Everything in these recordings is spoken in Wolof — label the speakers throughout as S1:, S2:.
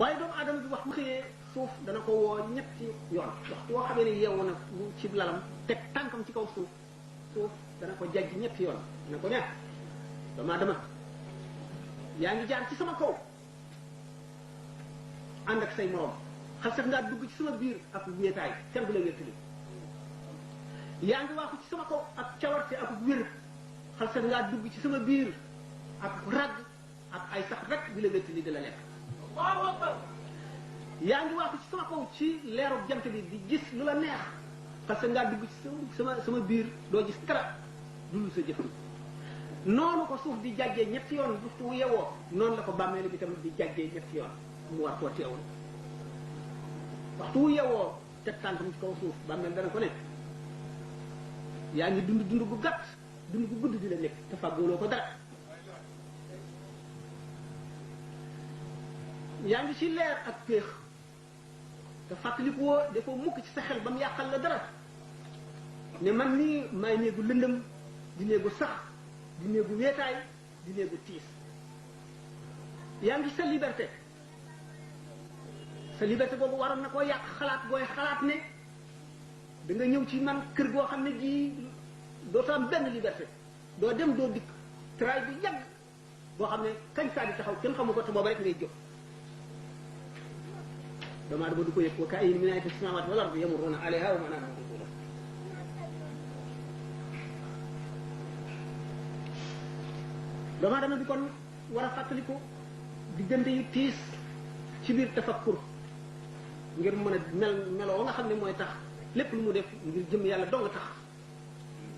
S1: waaye doomu aadama bi wax mu xëyee suuf dana ko woo ñetti yoon waxtu woo xamee ne yeewu na ci lalam teg tànkam ci kaw suuf suuf dana ko jajj ñetti yoon dana ko ne doomu aadama yaa ngi jaar ci sama kaw ànd ak say morom xal sax ngaa dugg ci sama biir ak wéetaay kenn du la wéttali yaa ngi waaxu ci sama kaw ak cawarte ak wér xal sax ngaa dugg ci sama biir ak ragg ak ay sax rek di la wéttali di la lekk yaa ngi waaxu ci sama kaw ci leeru jant bi di gis lu la neex parce que ngaa dugg ci sama biir doo gis dara dul sa jëf noonu ko suuf di jàggee ñetti yoon waxtu wu yewoo noonu la ko bàmmeelu bi tamit di jàggee ñetti yoon mu war koo teewul waxtu wu yewoo teg tànkam ci kaw suuf bàmmeel dana ko ne yaa ngi dund dund gu gàtt dund gu gudd di la nekk te fàggooloo ko dara yaa ngi ci leer ak péex te fàttaliku woo dafa mukk ci sa xel ba mu yàqal la dara ne man nii maay néegu lëndëm di néegu sax di néegu weetaay di néegu tiis yaa ngi sa liberté boobu waroon na koo yàq xalaat booy xalaat ne da nga ñëw ci man kër goo xam ne gii doo am benn liberté doo dem doo dikk travail bu yàgg boo xam ne kañ saa di taxaw kenn xamu ko te booba rek ngay jóg doomu aadama du ko yëg wa ka'ayyin min aayatin fis samaawaati wal ardi yamurruuna alayhaa wa maa nahnu bimu'jiziin doomu aadama bi kon war a fàttaliku diggante yu tiis ci biir tafakkur ngir mën a meloo nga xam ne mooy tax lépp lu mu def ngir jëm yàlla dong tax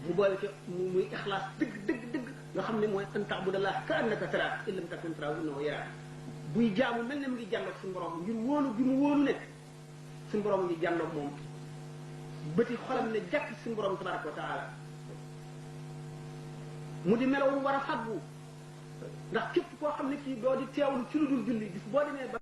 S1: mu boole ci muy ixlaas dëgg nga xam ne mooy an ta'budallaha ka annaka taraahu in lam takun taraahu innahu yaraak buy jaamu mel ne mu ngi jàlloog suñu borom ngir wóolu bi mu wóolu ne suñu borom ngi jàlloog moom bëti xolam ne jàkk suñu borom tabaraka wa taala mu di melow war a fàggu ndax képp koo xam ne kii doo di teewlu ci lu dul julli bis boo demee ba